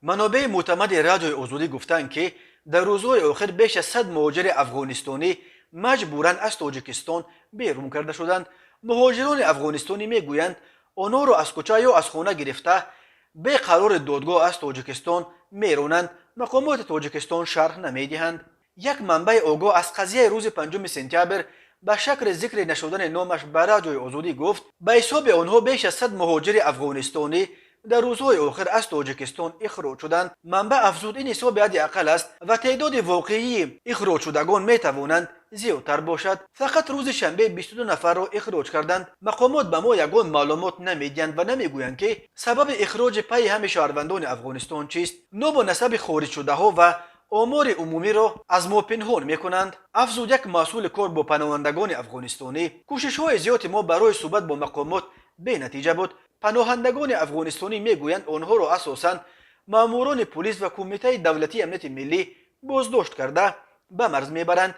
Манобеи мӯътамади Радиои Озодӣ гуфтанд, ки дар рӯзҳои охир беш аз 100 муҳоҷири афғонистонӣ маҷбуран аз Тоҷикистон берун карда шуданд. Муҳоҷирони афғонистонӣ мегӯянд, онҳоро аз кӯча ё аз хона гирифта, бе қарори додгоҳ аз Тоҷикистон меронанд. Мақомоти Тоҷикистон шарҳ намедиҳанд. Як манбаи огоҳ аз қазияи рӯзи 5 сентябр ба шакли зикри нашудани номаш ба Радиои Озодӣ гуфт, ба ҳисоби онҳо беш аз 100 муҳоҷири афғонистонӣ дар рӯзҳои охир аз Тоҷикистон ихроҷ шуданд. Манбаъ афзуд, ин ҳисоби ҳадди ақал аст ва теъдоди воқеии ихроҷшудагон метавонанд зиёдтар бошад. Фақат рӯзи шанбе 22 нафарро ихроҷ карданд. Мақомот ба мо ягон маълумот намедиҳанд ва намегӯянд, ки сабаби ихроҷи пайи ҳами шаҳрвандони Афғонистон чист. Ному насаби хориҷшудаҳо ва омори умумиро аз мо пинҳон мекунанд, афзуд як масъули кор бо паноҳандагони афғонистонӣ. Кӯшишҳои зиёди мо барои суҳбат бо мақомот бенатиҷа буд. Паноҳандагони афғонистонӣ мегӯянд, онҳоро асосан маъмурони пулис ва Кумитаи давлатии амнияти миллӣ боздошт карда, ба марз мебаранд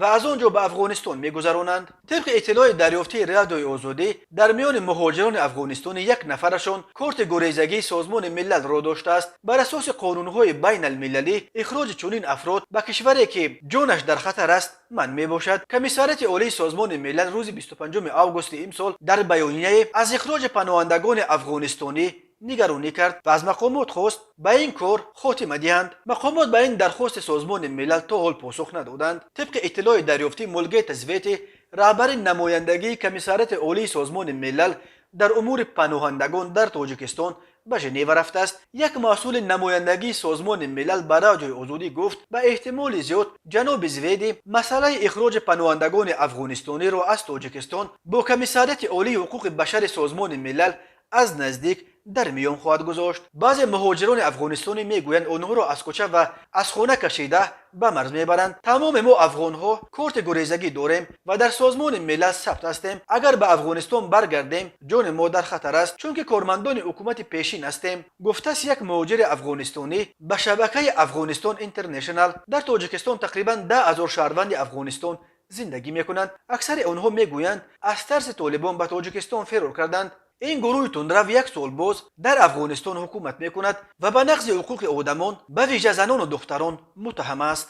ва аз он ҷо ба Афғонистон мегузаронанд. Тибқи иттилои дарёфтии Радиои Озодӣ, дар миёни муҳоҷирони афғонистонӣ як нафарашон корти гурезагии Созмони Милалро доштааст. Бар асоси қонунҳои байналмилалӣ, ихроҷи чунин афрод ба кишваре, ки ҷонаш дар хатар аст, манъ мебошад. Комиссариати Олии Созмони Милал рӯзи 25 августи имсол дар баёнияе аз ихроҷи паноҳандагони афғонистонӣ нигаронӣ кард ва аз мақомот хост, ба ин кор хотима диҳанд. Мақомот ба ин дархости Созмони Милал то ҳол посух надоданд. Тибқи иттилои дарёфтӣ, Мулгета Звети, раҳбари намояндагии Комиссариати Олии Созмони Милал дар умури паноҳандагон дар Тоҷикистон, ба Женева рафтааст. Як масъули намояндагии Созмони Милал ба Радиои Озодӣ гуфт, ба эҳтимоли зиёд ҷаноби Зведи масъалаи ихроҷи паноҳандагони афғонистониро аз Тоҷикистон бо Комиссариати Олии ҳуқуқи башари Созмони Милал аз наздик дар миён хоҳад гузошт. Баъзе муҳоҷирони афғонистонӣ мегӯянд, онҳоро аз кӯча ва аз хона кашида, ба марз мебаранд. Тамоми мо афғонҳо корти гурезагӣ дорем ва дар Созмони Милал сабт ҳастем. Агар ба Афғонистон баргардем, ҷони мо дар хатар аст, чунки кормандони ҳукумати пешин ҳастем, гуфтааст як муҳоҷири афғонистонӣ ба шабакаи Афғонистон Интернешнал. Дар Тоҷикистон тақрибан 10 000 шаҳрванди Афғонистон зиндагӣ мекунанд. Аксари онҳо мегӯянд, аз тарси Толибон ба Тоҷикистон фирор карданд. Ин гурӯҳи тундрав як сол боз дар Афғонистон ҳукумат мекунад ва ба нақзи ҳуқуқи одамон, ба вижа занону духтарон, муттаҳам аст.